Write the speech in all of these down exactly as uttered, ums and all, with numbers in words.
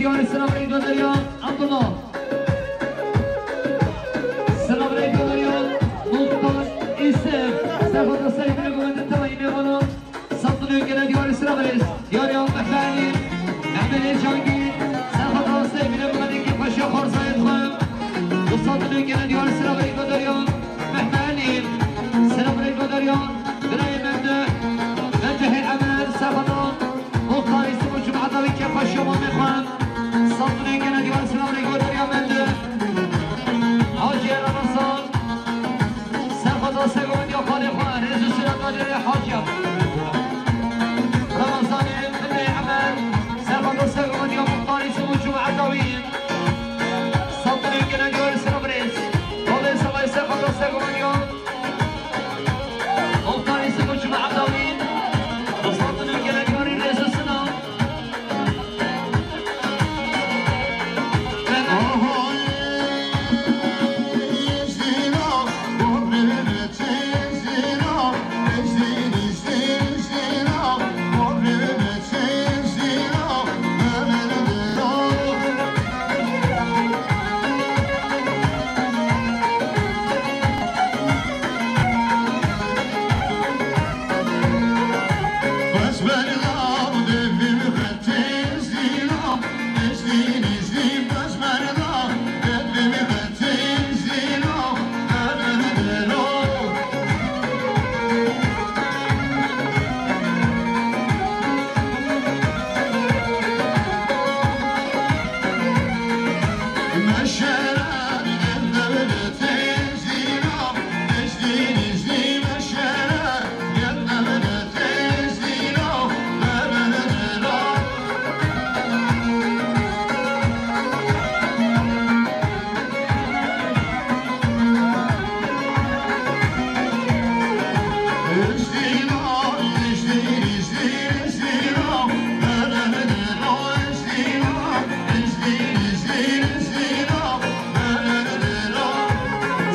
Selamünaleyküm Derya Abdullah. Selamünaleyküm Derya Muhtar İsem. Serhat Asay bile bu bende tamam yemeğe bana. Satın ülkene diyor selamünaleyküm. Diyor ya Mehmet Ali. Mehmet Ali Cangi. Serhat Asay bile bu bende ki paşa Horzayet koyum. Bu satın ülkene diyor selamünaleyküm Derya. Mehmet Ali. Selamünaleyküm Derya. Birayê min, Mendehê Emer, Sefedan, Muxtarî Sibû Cumheta wî kefa şoma mexwan. Safirê gene diyar selamê godarîya min, Hacî Ramazan, Sefedan Sego diya xalê xwe, rêz û silat ve derê Hacî. Ramazanê Mendehê Emer, Sefedan Sego diya Muxtarî Sibû Cumheta wî. Safirê gene diyar selam rêz. Xalê Sefedan Sego diya.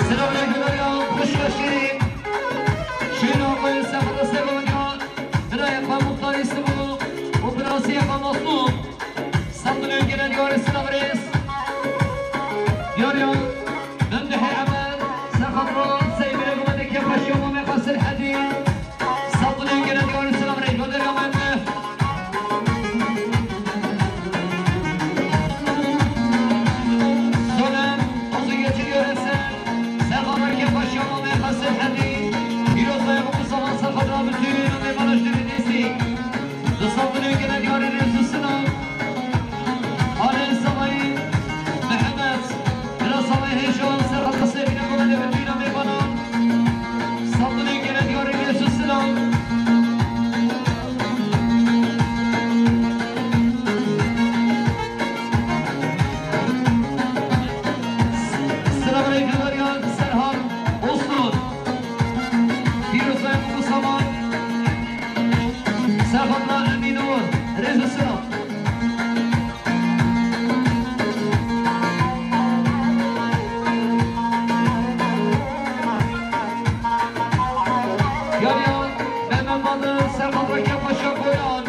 Selamünaleyküm ya, hoş geldin. Şehir Apo'yu sen fazla seviyorsun ya. Biraya Pamuklar isim bu. Bu biraz yapamaz mı? Sandın önceden yarısına vuruz. Yar yar. Döndü hey Emel. Sen fazla sevgili bu da kepaş yapma ve kasır hadi. Sandın önceden yarısına vuruz. Gönder Emel. Sonem, hızlı geçiriyor Esen. Sen kadar ki başlama ve kasır hadi. Biraz dayanma bu zaman sen kadar bütün ve bana işte bir destek. Dusabını gene diyarı Resul Sinan. Halen Savayı, Mehmet. Biraz Savayı heyecan, sen kadar sevgili bu bende bütün ve bana. Sandın gene diyarı Resul Sinan. Selamünaleyküm Derya, Serhan, Osman. Pîrozayê min Saman. Serhatla Emîn Oğur. Rêz û selam. Yar yar, Mehmet Bahadır, Serhat Rakip Paşa Koyan.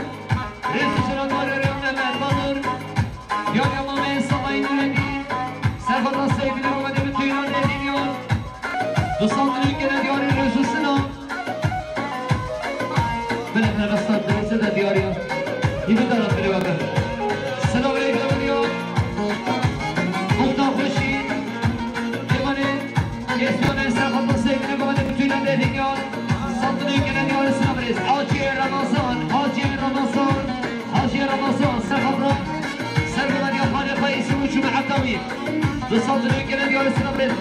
Rêz û selam Mehmet Bahadır. Yar yar, Mehmet Samayî Nureddin. Serhat Asayî Bilir Mehmet Ümit Tüyran Redin yar. Dostan Dilin gene diyarî Rêz û selam. Bile, bile, rasta, derse de diyarî ya. Yeni taraf bile bakın. Selam aleyküm ya. Muhtar Hoşî. Emanet. Kesmanê Serhatla sevgili babada bütün de dünya. Satın ülkeden yarısına biriz. Hacı Ramazan, Hacı Ramazan, Hacı Ramazan, Serhatla. Serhatla yapan yapayı isim uçumu Atavi. Ve satın ülkeden yarısına biriz.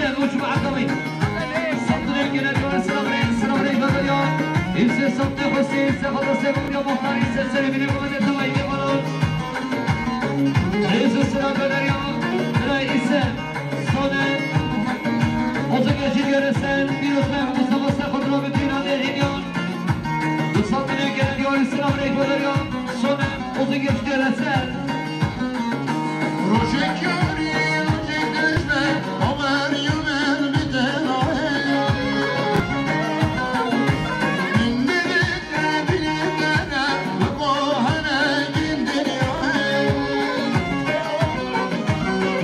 Uç muhatabî. Santine gene diyor, sıra buraya, sıra buraya, sıra buraya. İse santine Hüseyin, sefa da sefa ya, muhtar ise seni bile bu kadar tamam, ne var? Reis sıra döner ya, sıra ise. Sone. Ozu geçit yöresel, bir uzman Mustafa Sefadro bütün adı Hilyon. Santine gene diyor, sıra buraya, sıra buraya. Sone. Ozu geçit yöresel. Rojek yarî, rojek dijme, Omer Yumen bidena. Min divit bile dene, bi kohene gindin ya.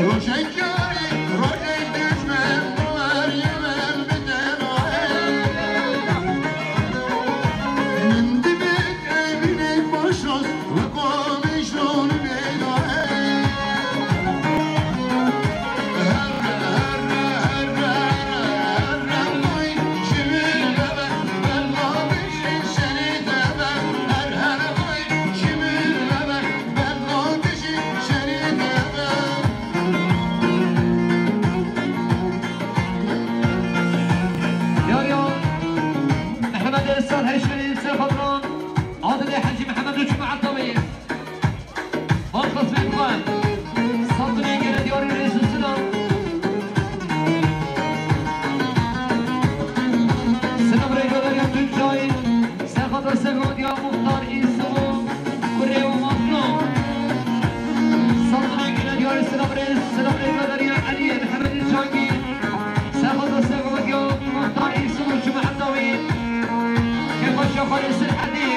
Rojek yarî, rojek dijme, Omer Yumen bidena. Min divit bile başas. Yar ya, Mehmet Esen Heşmeri, Sefadran, Adile Hacı Mehmet Uç Muhatabı. Van qismê xwe. Santine gene diyarî rêz û silam. Silam rêgaderya Tuncayî. Sefada Sefadiya Muxtar Îsimo. Kurê û Mazlum. Santine gene diyarî silam rêz. Silam rêgaderya Eliyê Mihemedê Çangî. Sefada Sefadiya Muxtar Îsimo ji Mehendawî. Kefa Şaxarê Sirhedî.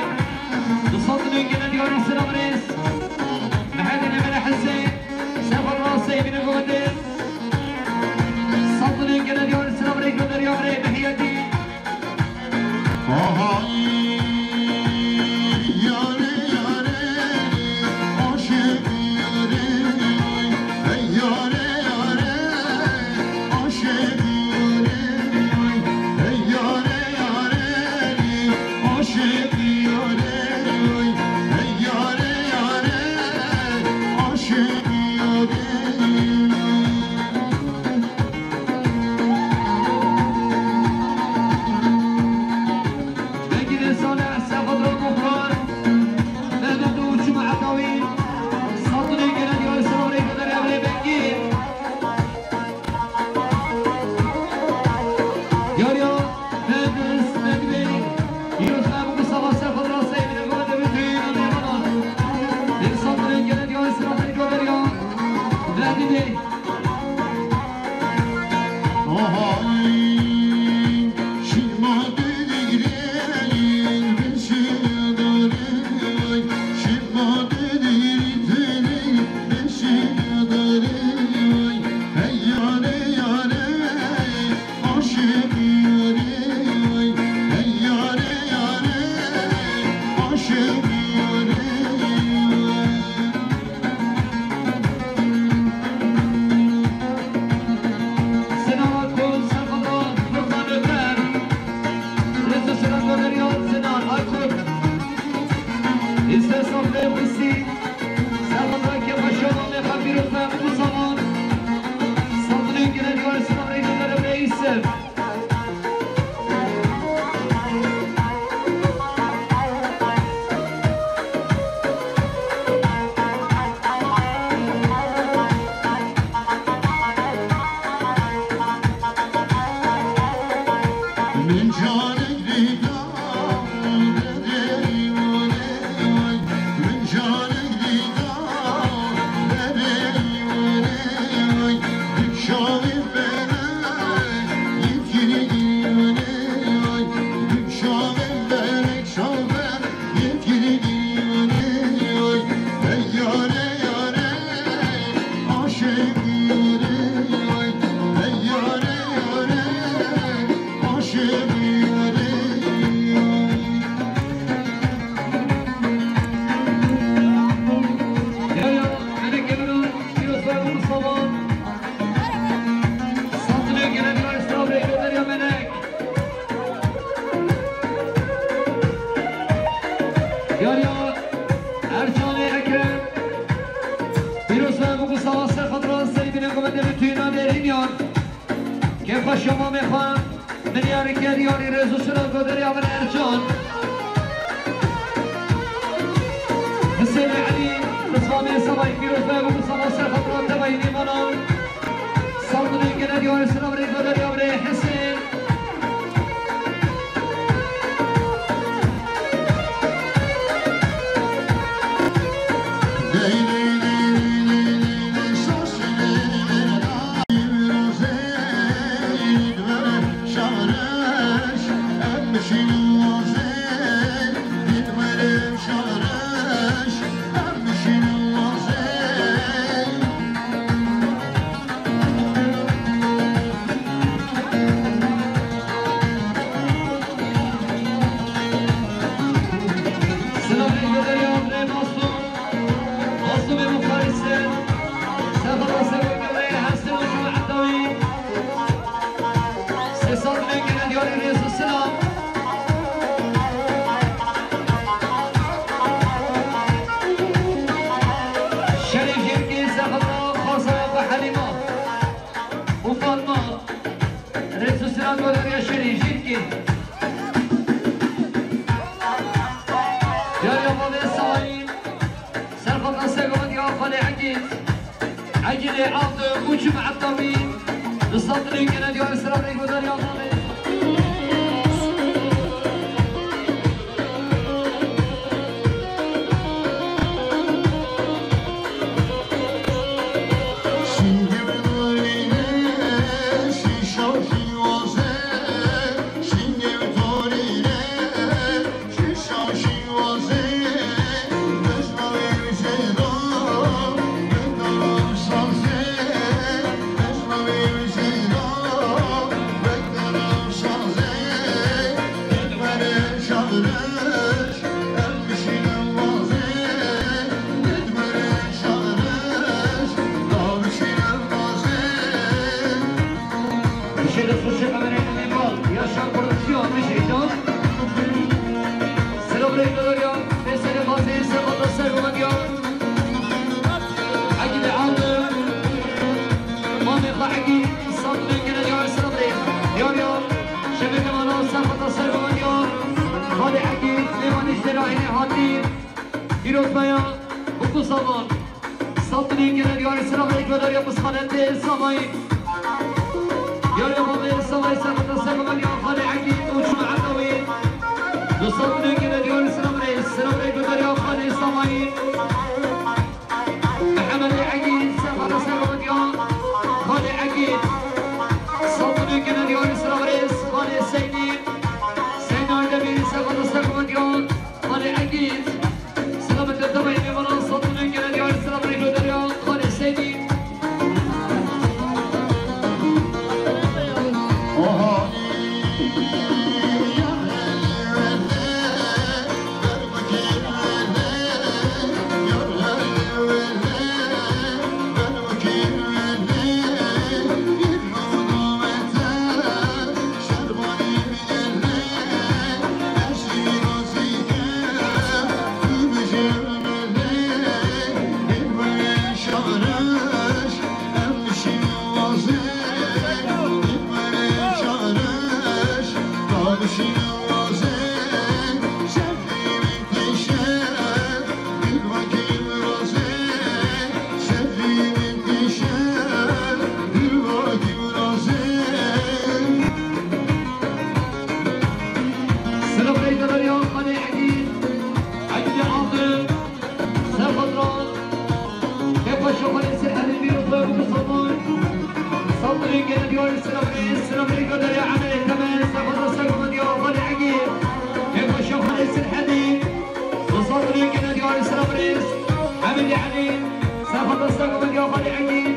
Di santine gene diyarî silam rêz. Mehedê Nemere Hesê, Sefar Rasê, Bine Gode. Santine gene diyarî silam rêz, gönder ya rê, Mehiyetî. Aha, yare, yare, aşık yare, hey, yare, yare, aşık yare, hey, yare, yare, aşık yare, hey, yare, yare, aşık yare. Vekîlê Salih, Sefadra Muxtar, Mehmet Uçum Edawî, Santine gene diyarî silam rêz, gönder ya rê, Vekîl. Yar ya, Mehmet Bey, Yunus Mehmet Mustafa Sefadra Seyfine gönder bütün adamlar. Santine gene diyarî silam rêz, gönder ya, Vekîl Bey. Sinan Aykut, Serkan Doğan, Furkan Öter. Rêz û silam gönderiyor Sinan Aykut. İstasyon ve Hüsi. Serkan Doğan, Kemal Şaban ve Hakkı Rıfkı bu zaman. Santine gene diyarî silam rêz, gönder ya rê, Yusuf. Paşa mamê xwe, milyarê keriyarî rêz û silav goderî Amir Ercan. Hisênê Elî, Rizvanê Sebay Pîroz be, bu sala ser xatira tevayî nêmanan. Saldinê gene diyarî silav rê goderî Amir Hisên. Şerî jî kî zehra xwaza bi Helîma û Fatma. Rêz û silav goderî şerî jî kî. Diyarî Amavê Sayî. Serxata Segovendiya Xalê Egîd. Egîdê Avdi û Çim Etabî. Di sandinê gene diyarî silav rê goderî Amavê. Şeref Hoca kamerayı Nepal, Yaşar Prodüksiyon, Neşe İdol. Selam Rey Gloria, Mesele Fazil, Sefa Dostlar Romandiya. Egîdê Aldı, Mamê Xahegî, Sandinê gene diyar selam Rey. Diyar ya, Şebeke Mala, Sefa Dostlar Romandiya. Xalê Egîd, Lêvanî Jderahînê Hatî, Pîroz Baya, Buku Saman. Sandinê gene diyarî silav rê goderî Misxanetê Samayî. Diyarî Amavê Samayî, Serxata Segovendiya Xalê Egîd û Çûna Etawî. Di sandinê gene diyarî silav rê, silav rê goderî Xalê Samayî. Mihemedê Egîd, Serxata Segovendiya Xalê Egîd. Sandinê gene diyarî silav rê Xalê Seydî. Seydî Aydemîr, Serxata Segovendiya Xalê Egîd. Selamet li tevayî mêvanan, sandinê gene diyar silav rê goderî Xalê Seydî. Silav rê goderî Xalê Egîd, Egîdê Aldı, Serxatran, Kêfa Şoxalê Sirhedî Mîroz Bey û Musulman. Sandinê gene diyarî silav rê, silav rê goderî Emelê Temel, Serxata Segovendiya Xalê Egîd. Kêfa Şoxalê Sirhedî. Di sandinê gene diyarî silav rê, Emîlî Elî, Serxata Segovendiya Xalê Egîd.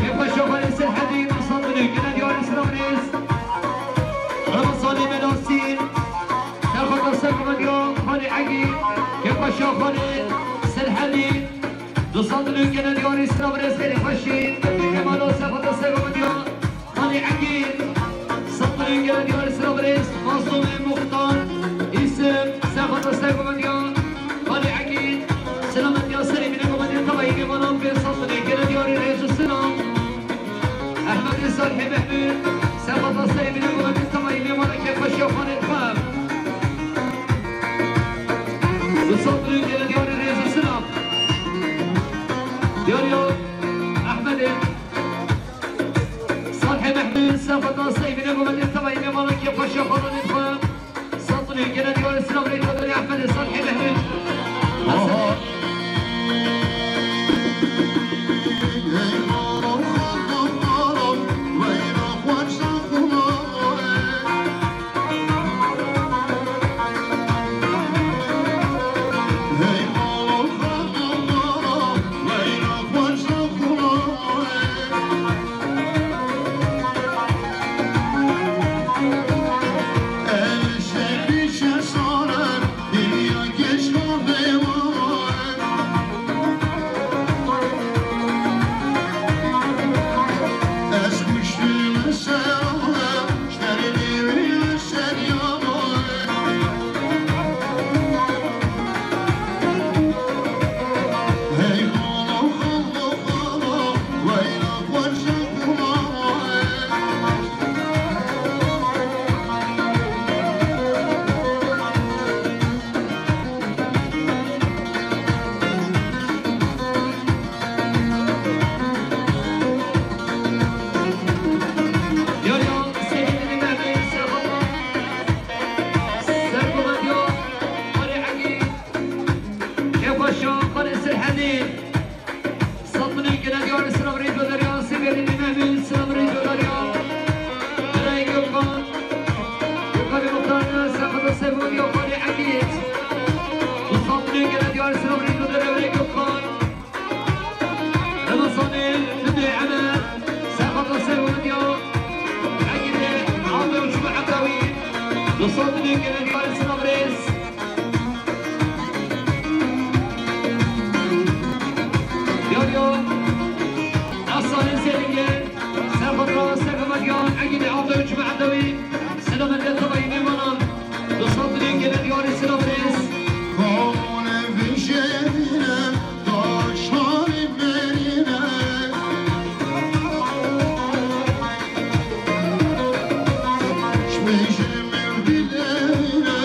Kêfa Şoxalê Sirhedî, di sandinê gene diyarî silav rê. Ramazanê Melasîn, Serxata Segovendiya Xalê Egîd. Kêfa Şoxalê Sirhedî. Di sandinê gene diyarî silav rê, xêrê xweşî. Kemalo Serxata Segovendiya Xalê Egîd. Sandinê gene diyarî silav rê, Masumê Muxtar, Îsim, Serxata Segovendiya Xalê Egîd. Selametiya serê mîne Govendiya tevayî mêvanan pê sandinê gene diyarî rêz û silav. Ehmedê Salihê Mehmûd. Sefa tasayî bine, bu vakit tamam, yine bana kefeş yapan etmem. Bu saldırı gelen yarı rezasına. Yar yar, Ahmet'in. Salih Mehmet, sefa tasayî bine, bu vakit tamam, yine bana kefeş yapan etmem. Saldırı gelen yarı sıra, buraya kadar Ahmet'in, Salih Mehmet. Hasan. Saldırı gelen yarı sıra buraya gönderiyor. Seviyenin önemli sıra buraya gönderiyor. Nereye Gökhan? Gökhan'ı kurtardı. Sakata Sevo yok. Hadi Akit. Bu saldırı gelen yarı sıra buraya gönderiyor. Nereye Gökhan? Ramazan'ı Tüdü Emel. Sakata Sevo yok. Akit'i aldı uçma Akavi. Bu saldırı gelen yarı sıra buraya. Yo, yo. Aslanê Zêlingê, ser xwe dirawe ser xwe diyan, egî dê avde û çûme evdewî. Selamet lê tevayî mêvanan. Dostan dilê gelê diyarê selamet. Kone vijêne, daşanê merîne. Çimê ji mevdî derîne.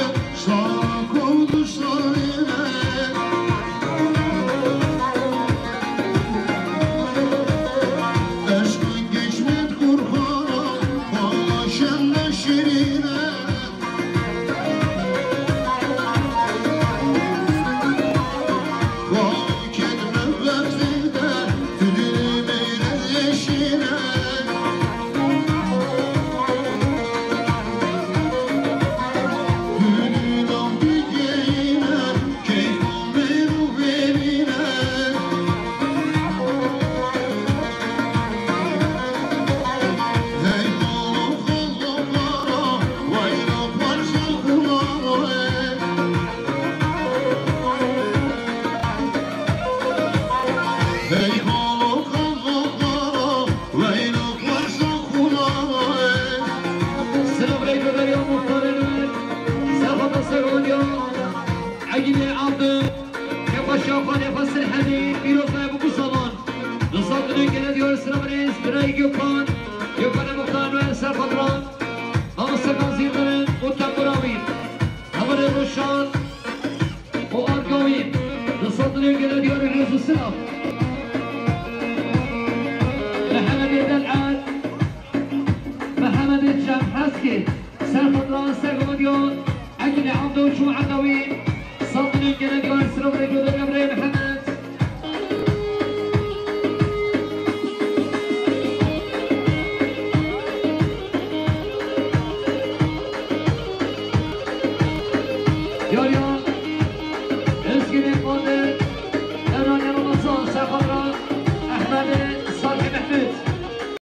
Selam aleyküm, ya muhtarım. Sefa da selam ya. Egine aldı. Kepaşa Xalê xwe Sirhedî, pîroz be bi ku salan. Di sal dilê gelê diyar sira birêz, birayê Gökhan, Gökhanê Muxtar ve Serfadran, Mamoste Gazî Dirin û tembûra wî. Hevalê Roşan û arga wî. Di sal dilê gelê diyarê rêz û sira. Mehemedê Delal, Mehemedê Cemhezkî, Serfadran Sergomedyan, Egînê Abdo û Çû Edawî, Saldinên Gelek Yar Sirov Regyo Degem Rê Mihemed,